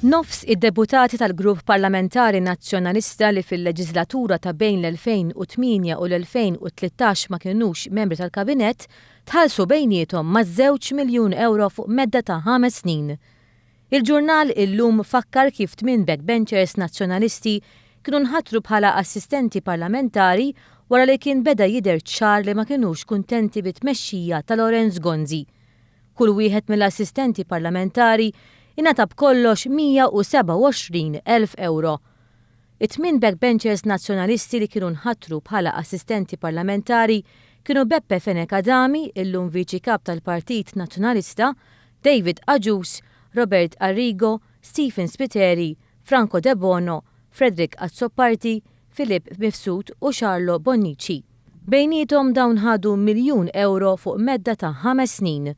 Nofs id-deputati tal-Grupp Parlamentari Nazzjonalista li fil-leġiżlatura ta' bejn l-2008 u l-2013 ma kinux membri tal-Kabinett tħallsu bejniethom maż-żewġ miljun ewro fuq medda ta' ħames snin. Il-ġurnal Illum fakkar kif tmien backbenchers Nazzjonalisti kienu nħatru bħala assistenti parlamentari wara li kien beda jidher ċar li ma kinux kuntenti bit-tmexxija ta' Lawrence Gonzi. Kull wieħed mill-assistenti parlamentari ingħata b'kollox 127,000 ewro. It-tmien backbenchers Nazzjonalisti li kienu nħatru bħala assistenti parlamentari kienu Beppe Fenech Adami, illum Viċi Kap tal-Partit Nazzjonalista, David Agius, Robert Arrigo, Stephen Spiteri, Franco Debono, Frederick Azzopardi, Philip Mifsud u Charlo Bonnici. Bejniethom dawn ħadu miljun ewro fuq medda ta' ħames snin.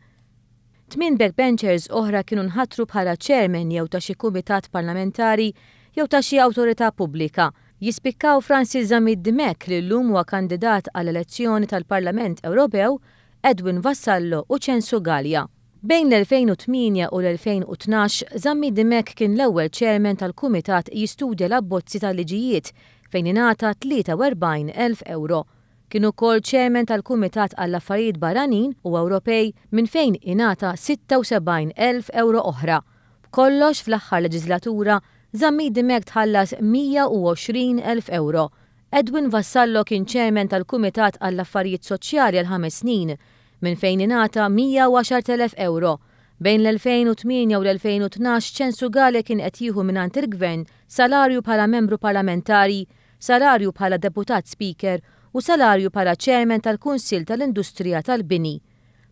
Tmien backbenchers oħra kienu nħatru bħala chairman jew ta' xi kumitat parlamentari jew ta' xi awtorità pubblika. Jispikkaw Francis Zammit Dimech li llum huwa kandidat għall-elezzjoni tal-Parlament Ewropew, Edwin Vassallo u Ċensu Galea. Bejn l-2008 u l-2012, Zammit Dimech kien l-ewwel chairman tal-kumitat jistudja l-abbozzi tal-liġijiet fejn ingħata 43,000 ewro. Kien ukoll chairman tal-Kumitat għall-Affarijiet Barranin u Ewropej minn fejn ingħata 76,000 ewro oħra. B'kollox fl-aħħar leġiżlatura, Zammit Dimech tħallas 120,000 ewro. Edwin Vassallo kien chairman tal-Kumitat għall-Affarijiet Soċjali għal ħames snin, minn fejn ingħata 110,000 ewro. Bejn l-2008 u l-2012 Ċensu Galea kien qed jieħu mingħand il-Gvern salarju bħala membru parlamentari, salarju bħala Deputat Speaker u salarju bħala Chairman tal-Kunsill tal-Industrija tal-Bini.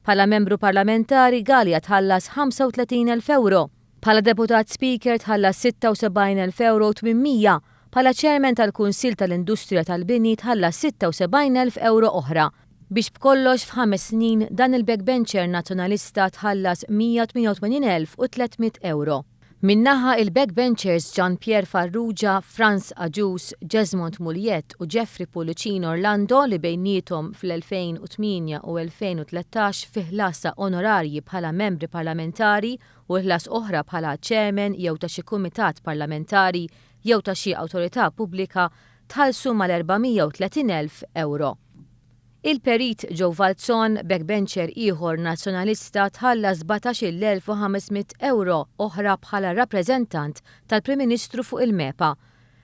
Bħala membru parlamentari Galea tħallas 35,000 ewro. Bħala Deputat Speaker tħallas 76,000 ewro u 800, bħala Chairman tal-Kunsill tal-Industrija tal-Bini tħallas 76,000 ewro oħra. Biex b'kollox f'ħames snin dan il-backbencher Nazzjonalista tħallas 188,300 ewro. Minn naħa il-backbenchers Jean Pierre Farrugia, Frans Agius, Jesmond Mugliett u Jeffrey Pullicino Orlando li bejniethom fl-2008 u 2013 fi ħlas ta' onorarji bħala membri parlamentari u ħlas oħra bħala chairman jew ta' xi kumitat parlamentari jew ta' xi awtorità pubblika tħallsu mal-430,000 ewro. Il-Perit Joe Falzon, backbencher ieħor Nazzjonalista tħallas 17,500 ewro oħra bħala rappreżentant tal-Prim Ministru fuq il-MEPA.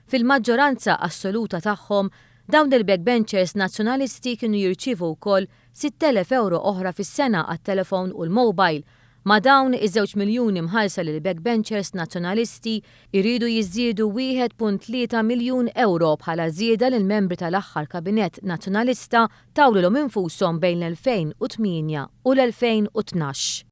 Fil-maġġoranza assoluta tagħhom, dawn il-backbenchers Nazzjonalisti kienu jirċievu wkoll 6,000 ewro oħra fis-sena għat-telefon u l-mobile. Ma' dawn iż-żewġ miljuni mħallsa lill-backbenchers Nazzjonalisti jridu jiżdiedu 1.3 miljun ewro bħala żieda li l-membri tal-aħħar Kabinett Nazzjonalista taw lilhom infushom bejn l-2008 u l-2012.